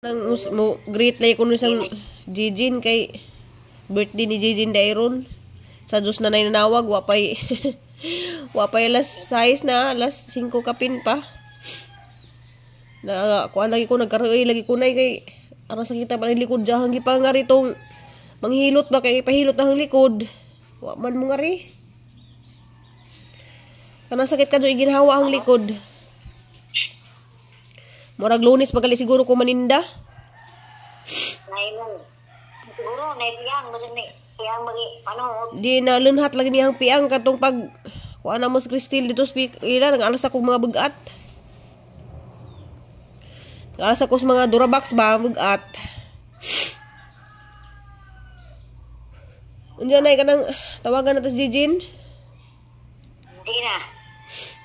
Nang mo greet lay kuno isang Jijin kay birthday ni Jijin dairon. Sa Diyos na nanawag, wapay wapay alas 6 na, alas 5 kapin pa. Na kuan lagi ko nagkaroy lagi ko nay kay aron sakita pa likod diyan gipangari tong manghilot ba kay ipahilot ang likod. Wa man mo ngari. Kanang sakit kadyo iginhawa ang likod. Murag Lunes pagali siguro ko maninda. Siguro na piyang ni piyang magi ano di na lunhat lagi niyang piyang katong pag kuan na mo sa Cristel dito speak ila nang alas ako mga bugat. Alas ako sa mga Durabox ba bugat. Unya nay kanang tawagan nato si Jijin. Sige na.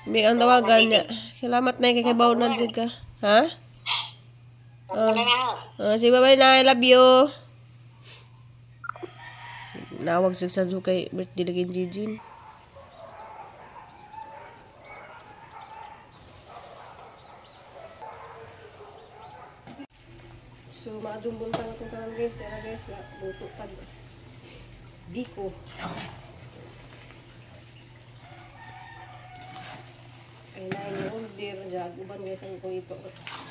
May ang tawagan niya. Salamat nay kay kabaw na jud ka. Ha? Sige, bye-bye na. I love you. Nawag sa Sanju kay birthday lagi ni Jijin. So, maadong buntag atong karon guys. Tara guys, luto tag biko. Ay na yung order jag uban guys ang kong ipo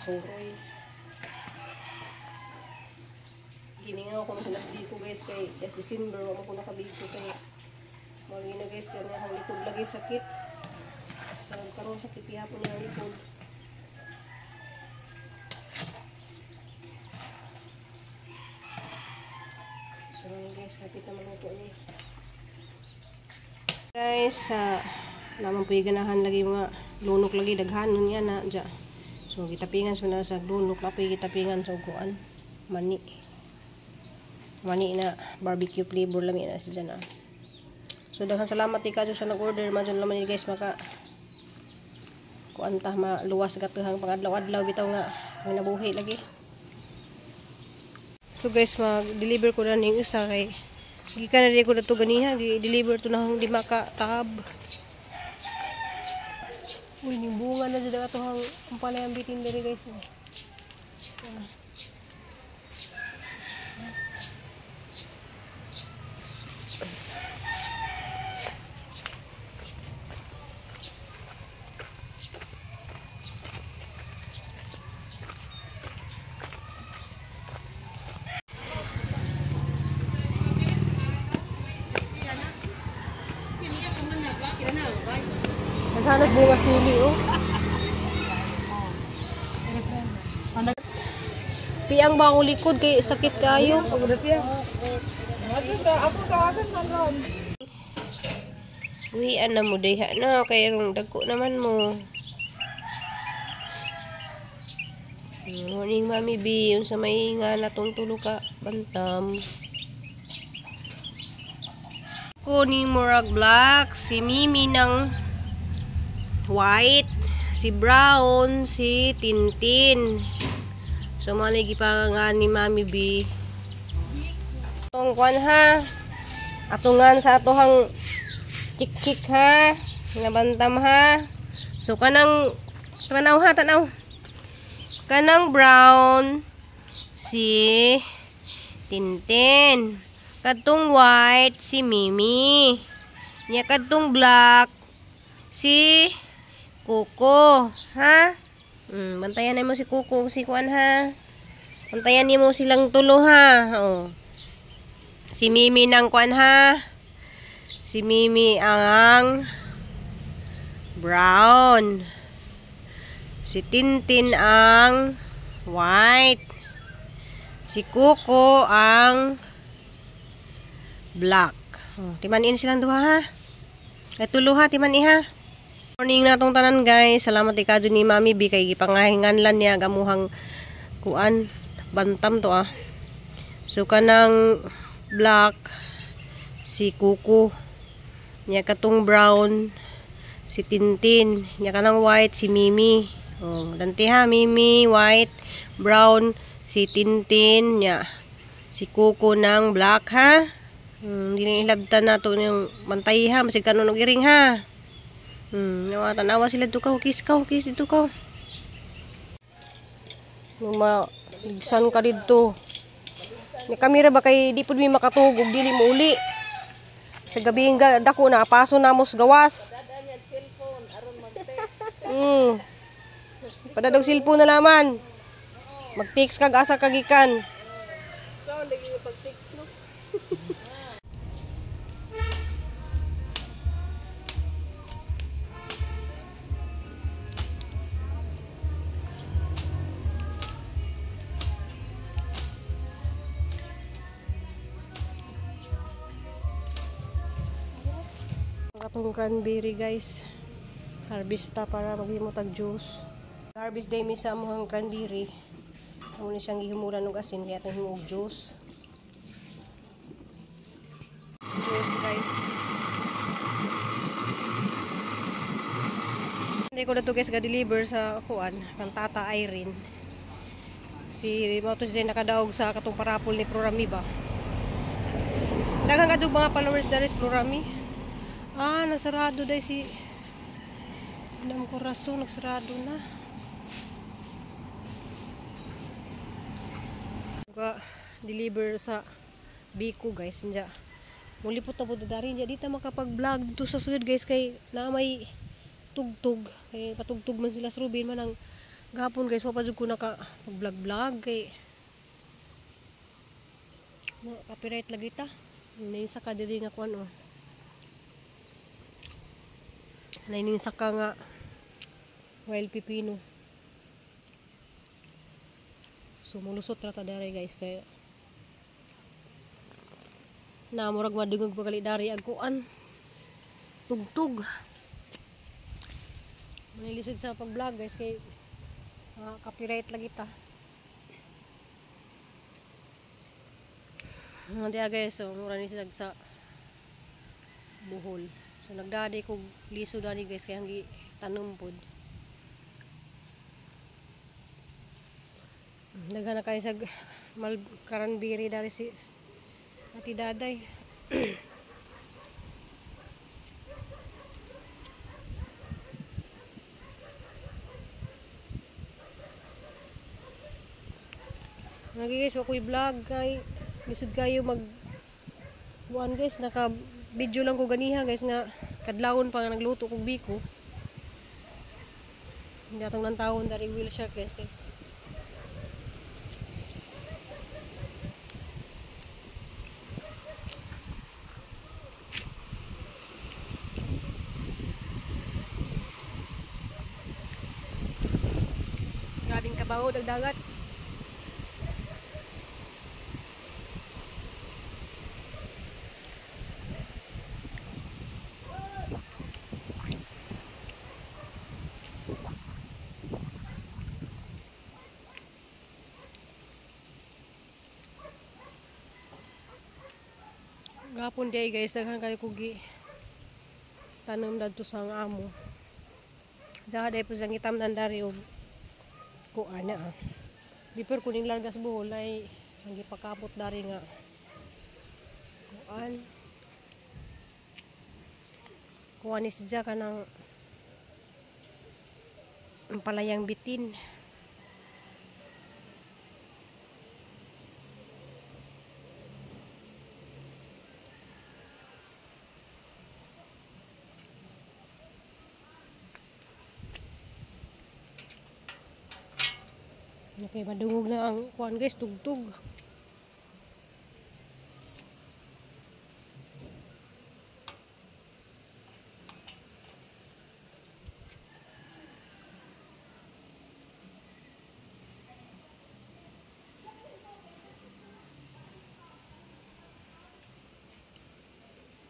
suroy. Giningaw ko na sa biko guys kay yes December wa ko nakabiko kay mao na guys kay akong likod lagi sakit. Karon karon sakit gihapon ang likod. So guys, hapit na maluto ni. Guys, naman po ganahan lagi mga lunok lagi daghan niya na dya. So gitapingan sa na sa lunok na po gitapingan sa kuan mani. Mani na barbecue flavor lami na siya na. So daghan salamat ti kadyo sa nag-order man jud naman ni guys maka kuan ta maluwas gatuhang pangadlaw-adlaw bitaw nga panginabuhi lagi. So guys, mag-deliver ko na ning isa kay gikan na ko na to ganiha, gi-deliver to na hang 5 ka tab. Uy, ning bunga na jud ato hang ampalay ang bitin diri guys. Naghanap bunga sili, oh. Piang ba akong likod kay sakit kayo? Uwian na mo diha na kay rong dagko naman mo. Morning Mami B, unsa may nga natong tulo ka bantam. Ko ni murag black, si Mimi ng white, si brown, si Tintin. So mga gipangangan ni Mami B. Atong kwan ha. Atungan sa atohang chik-chik ha. Nabantam ha. So kanang tanaw ha, tanaw. Kanang brown si Tintin. Kadtong white si Mimi. Nya kadtong black si Coco, ha? Bantayan na mo si Coco, si Kuan ha. Bantayan nimo silang tulo ha. Oh. Si Mimi nang kuan ha. Si Mimi ang brown. Si Tintin ang white. Si Coco ang black. Oh, timanin silang duha ha. Ay tulo ha, timan ha. Morning na tong tanan guys. Salamat ikadyo ni Mami B kay gipangahinganlan niya gamuhang kuan bantam to ah. So kanang black si Kuko. Nya katong brown si Tintin. Nya kanang white si Mimi. Oh, danti ha Mimi white, brown si Tintin nya si Kuko nang black ha. Di na ilabtan nato yung bantay ha, masig kanon og iring ha. Nawa tanawa sila dito ka, kiss ka, kiss dito ka. Nung Ligsan ka didto. Ni kamera ba kay di pud mi makatug og dili mo uli. Sa gabi nga dako na apaso na mos gawas. Padadog cellphone na laman. Mag-text kag asa ka gikan. Lagi yung pag-text, no? Katong cranberry guys. Harvesta para maghimo tag juice. Harvest day mi sa amuhang cranberry. Amo ni siyang gihimulan og asin kaya atong himo og juice. Juice guys. Hindi ko na to guys ga-deliver sa kuan kang Tata Irene. Si mao to siya nakadaog sa katong parapol ni Plurami ba. Daghang kadug mga followers diri sa Plurami. Ah, nagsarado dahil si Madam Corazon, nagsarado na. Ga deliver sa Biko guys, nja. Muli po tabo dari nja dito makapag-vlog dito sa sud guys kay na may tugtog, kay patugtog man sila sa Ruben man ang gapon guys, wa pa jud ko naka pag-vlog-vlog kay no, copyright lagi ta. Nay sa kadiri nga kuan oh. Naining saka nga wild pipino. So mulusot ra ta dari guys kay na murag madungog pa gali dari ag kuan tugtog. Manilisod sa pag-vlog guys kay copyright lagi ta. Diya guys, so mura ni sila sa Bohol. So nagdadi ko liso dani guys kay hanggi tanom pod. Daghan na kayo sa mal cranberry dari si Ati Daday. Lagi guys, wa ko'y vlog kay lisod kayo mag kuan guys, naka video lang ko ganiha guys nga kadlawon pa nga nagluto kog biko. Hindi atong nantawon dari wheel shark guys kay grabing kabaho dagdagat. Gapon day guys, daghan kayo kugi tanom dadto sa ang amo. Diha day po siyang itamnan dari og kuan na. Before kuning largas Bohol ay ang gipakapot dari nga kuan. Kuan ni siya kanang ang palayang bitin. Okay, madungog na ang kuan guys, tugtog.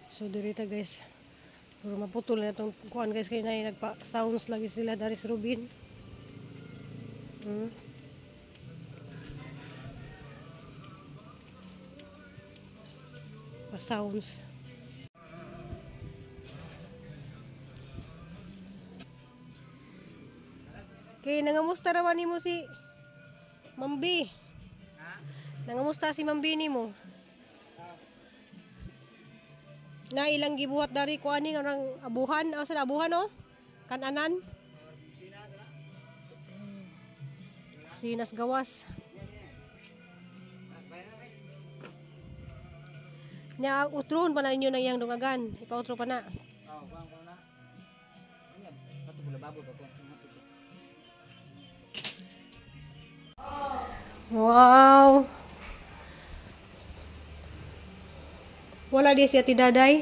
So dirita guys, pero maputol na itong kuan guys kay nay nagpa sounds lagi sila dari sa Rubin. Sounds. Okay, nangamusta raw nimo si Mambi? Ha? Nangamusta si Mambi nimo? Na ilang gibuhat dari ko ani nga orang abuhan, asa na abuhan oh? Kananan. Sinas gawas. Nya utron pa na ninyo nang iyang dungagan. Ipautro pa na. Oh, kuang ko na. Nya, kato lababo pa ko. Wow. Wala di siya tidaday.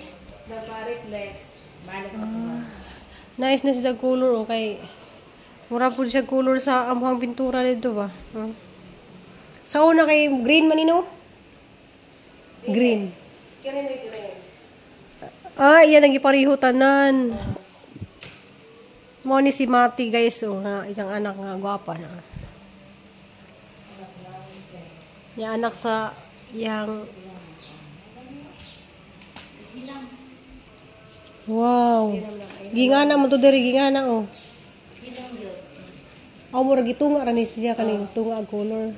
Nice na siya color okay. Mura pud siya color sa amuhang pintura dito ba. Sa una kay green man ino. Green. Ah, iyan ang gipariho tanan. Mo ni si Mati guys, oh, nga iyang anak nga gwapa na. Yang anak sa yang. Wow. Gingana mo to diri, gingana oh. Aw mura gitunga ra ni siya kaning tunga ag color.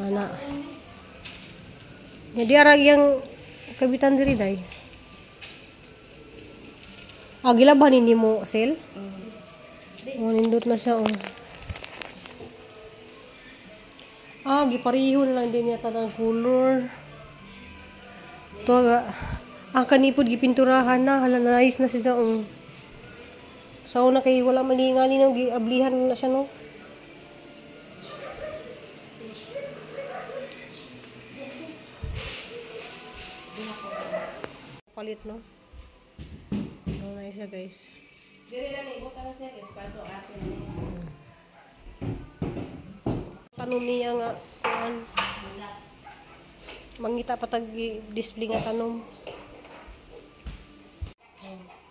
Ana. Nya di ara yang kabitan diri day. Ah, gilaban ni mo sel? Oh, nindot na siya oh. Ah, gipariho na lang din niya tanang color. To ang kanipod gipinturahan na, hala nice na siya oh. Sa una kay wala malinga ni no, giablihan na siya no. Palit no. Oh, nice siya guys. Tanom niya nga kuan. Mangita pa tag display nga tanom.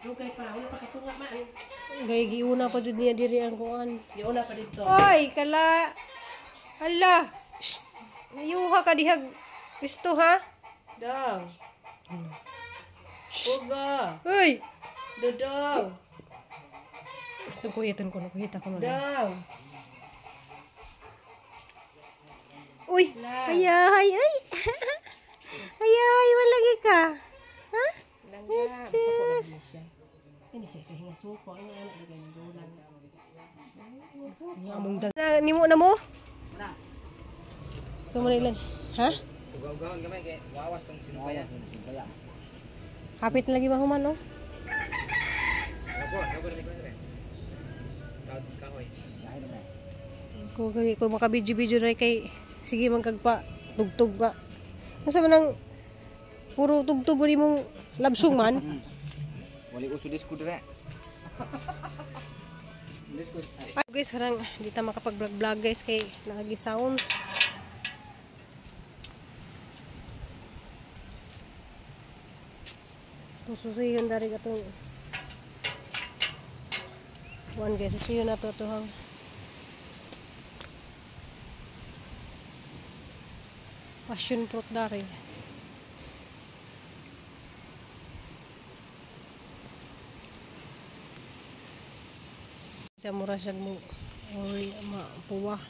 Dugay pa, wala pa katunga ma. Gay giuna pa jud niya diri ang kuan. Giuna pa dito. Oy, kala. Ala. Shh. Nayuha ka dihag. Gusto ha? Dong. Ugo. Uy. Dodong. Kuhitan ko, kuhita ko na. Dong. Uy, ayahay, ay. Ayahay, malagi ka. Ha? Langga. Suko na din siya. Ini siya kay nga suko. Ini anak di kay gulang. Among dag. Nimo na mo? So mo lang. Ha? Ugaw-ugawon gamay kay wawas tong sinukayan. Hapit na lagi mahuman, no? Lago, lago na mi ko. Kahoy. Kung maka-video-video rin kay sige man kagpa tugtog ba. Unsa man ang puro tugtog rin mong labsong man? Wali uso disco dire. Disco. Ay, guys, harang di ta makapag-vlog guys kay nagi sound. Susuyon dari katong kuan guys, susuyon na to hang. Passion fruit dari. Sa mura siya mo or mapuwa.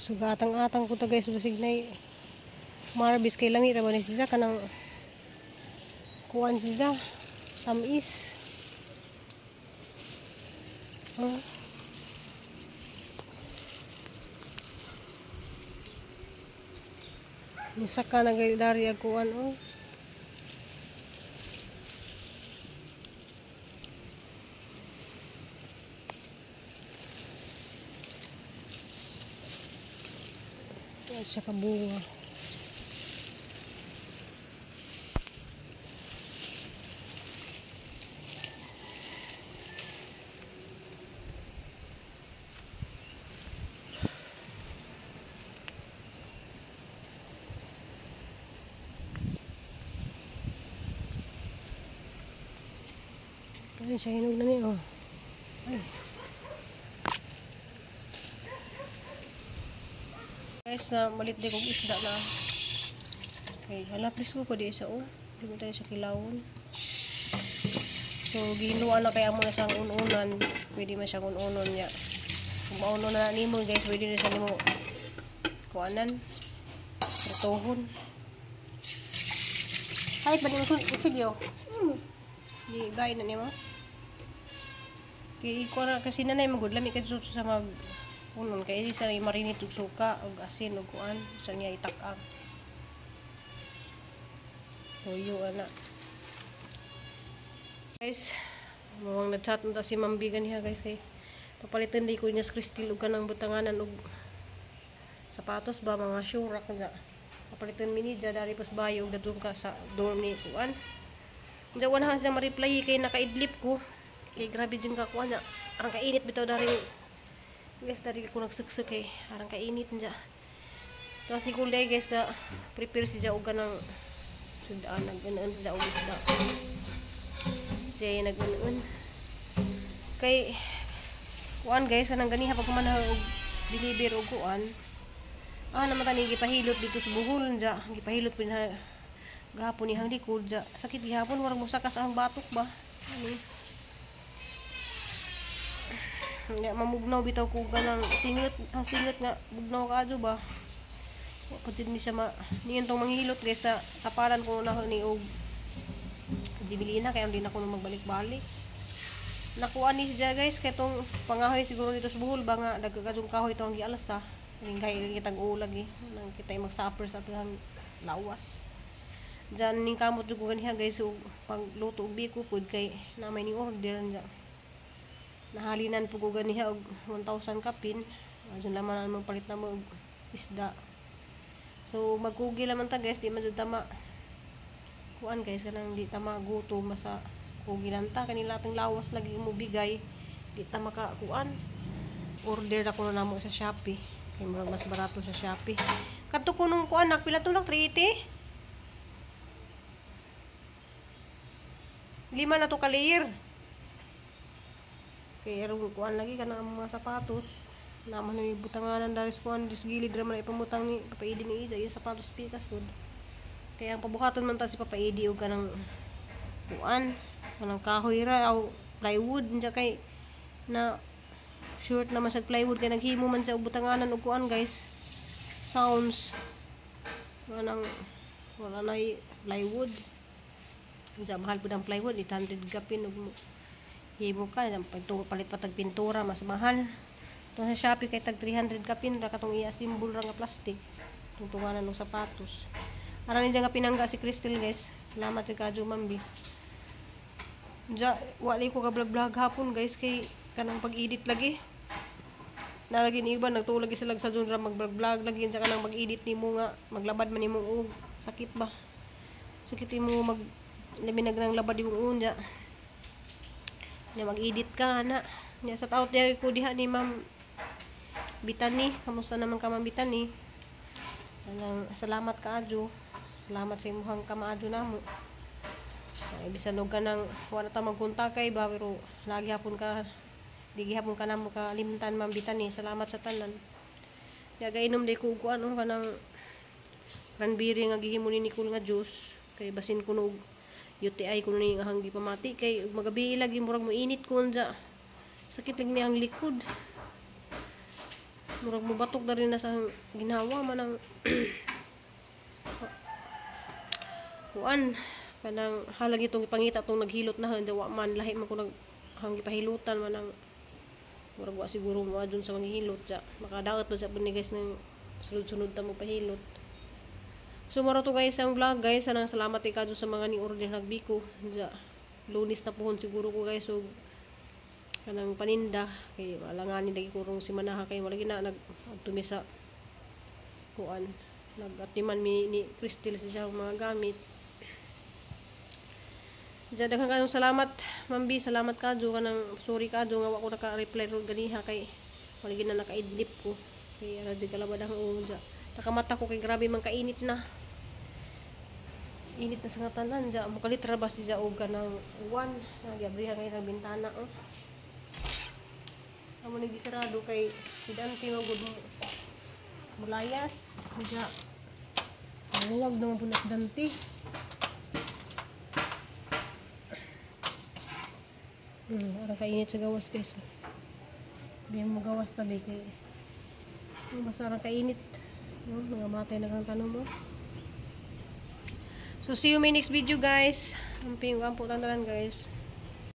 Sugatang-atang ko ta guys basig nay marbis kay lami ra ba ni siya kanang kuan siya tamis. Oh. Nisaka na gay dari ag kuan oh. Yan siya kabunga. Ayun siya, hinog na niya, oh. Ay. Guys, na malit di kong isda na. Okay, hala, please ko pa di isa, oh. Hindi mo tayo sa kilawon. So, ginuan na kaya mo na siyang ununan. Pwede man siyang ununon niya. Kung mauno na nimo, guys, pwede na siya nimo kuanan. Pritohon. Ay, ba nimo sige, oh. Di, gaya na nimo. Kay iko na kasi nanay magud lami kay sa mag Hapunon kay isa i-marinate og suka og asin og kuan sa niya itak-ang. Tuyo ana. Guys, mawang nag-chat na ta si Ma'am Bigan niya guys kay papalitan di ko niya sa Crystal og kanang butanganan og sapatos ba mga shoe rack nga. Papalitan mi ni dya dari pas bayo og dadung ka sa dorm ni kuan. Diya wala siya ma-reply kay nakaidlip ko. Kay grabe jud ka kuan niya. Arang kainit bitaw dari guys, dari ko nagsuksok kay arang kainit niya. Tapos ni Kulay guys na prepare siya og kanang sudaan nag-unan siya og isda. Siya nag-unan. Kay kuan guys anang ganiha pag man og deliver og kuan. Ah naman tani gipahilot dito sa Bohol niya. Gipahilot pud na gahapon ni hang likod ja. Sakit gihapon warang mosakas ang batok ba. Ani. Nya mamugnaw bitaw ko kanang singot, ang singot nga bugnaw kaadyo ba. Wa pa jud ni siya ma niyon tong manghilot guys sa tapalan ko na ni og Jibilina kay hindi na ko magbalik-balik. Nakuha ni siya guys kay tong pangahoy siguro dito sa Bohol ba nga dagkakadjong kahoy tong gialas sa. Ning kay kitag ulag eh. Nang kita mag-supper sa atong lawas. Diyan ning kamot jud ko ganiha guys og pagluto og biko pud kay na may ning order diyan. Nahalinan pud ko ganiha og 1,000 kapin. Adyo naman ang magpalit na mo og isda. So magkugi laman ta guys, di man jud tama kuan guys kanang di ta magutom basta kugi lang ta kanila atong lawas lagi mo bigay di ta maka kuan. Order ako na namo sa Shopee kay murag mas barato sa Shopee. Kadto kunong kuan nak pila to nak 380? 5 na to ka layer. Kay aron kuan lagi kanang mga sapatos. Naman ni butanganan dari sa kuan dis gilid ra man ipamutang ni Papa Edi ni Ija yung sapatos pikas pud. Kaya ang pabuhaton man ta si Papa Edi og kanang kuan kanang kahoy ra aw plywood unsa kay na short naman sa plywood kay naghimo man sa og butanganan og kuan guys. Sounds kanang wala nay plywood. Unsa mahal pud ang plywood 800 gapin og himo ka palit pa tag pintura mas mahal. Tung sa Shopee kay tag 300 kapin ra katong i-assemble ra nga plastic tungtunganan ng sapatos. Aran niya nga pinangga si Crystal guys. Salamat kay Kadyo Mambi. Ja wali ko ka vlog-vlog hapon guys kay kanang pag-edit lagi. Nalagi ni iba nagtulag sila sa Junra mag-vlog lagi unsa kanang mag-edit nimo nga maglabad man nimong og sakit ba. Sakit imo mag labi nang labad imong unya. Nya mag-edit ka ana. Nya sa out diha ko diha ni Ma'am Bitani. Kamusta naman ka Ma'am Bitani? Anang salamat kaadyo. Salamat sa imong kamaadyo namo. Ay bisan og kanang wala ta magkontak kay ba pero lagi hapon ka di gihapon ka namo ka limtan Ma'am Bitani. Salamat sa tanan. Nya gainom di ko og ano kanang cranberry nga gihimo ni Nicole nga juice kay basin kuno og UTI kuno ni ang gipamati kay magabi lagi murag mo init ko unja. Sakit lagi ni ang likod. Murag mo batok na rin na sa ginawa man ang kuan kanang halag itong ipangita tong naghilot na hindi wa man lahi man ko nag hang gipahilutan man ang murag wa siguro mo adyon sa manghilot ja makadaot ba sa ni guys ng sunod-sunod ta mo pahilot. So maro to guys ang vlog guys. Anang salamat kay kadyo sa mga ni order nagbiko. Ja Lunes na pohon siguro ko guys og kanang paninda kay alanganin lagi ko rong simanaha kay wala gina nag adto sa kuan nagatiman mi ni Crystal sa siyang mga gamit. Ja daghan kayong salamat Ma'am B, salamat kadyo kanang sorry kadyo nga wa ko naka-reply ron ganiha kay wala gina naka-idlip ko kay ara di kalabad ang ulo ja. Nakamata ko kay grabe man kainit na. Init na sa nga tanan ja mokalit ra ba siya og kanang uwan nagyabrihan kay ng bintana oh. Amo ni gisarado kay si Dante magud mulayas ja. Muwag naman po na si Dante. Ara kainit sa gawas guys. Biyang mo gawas tabi kay basta ara kainit. No, mga matay na kang tanong mo. So see you my next video guys. Amping ampo tantanan guys.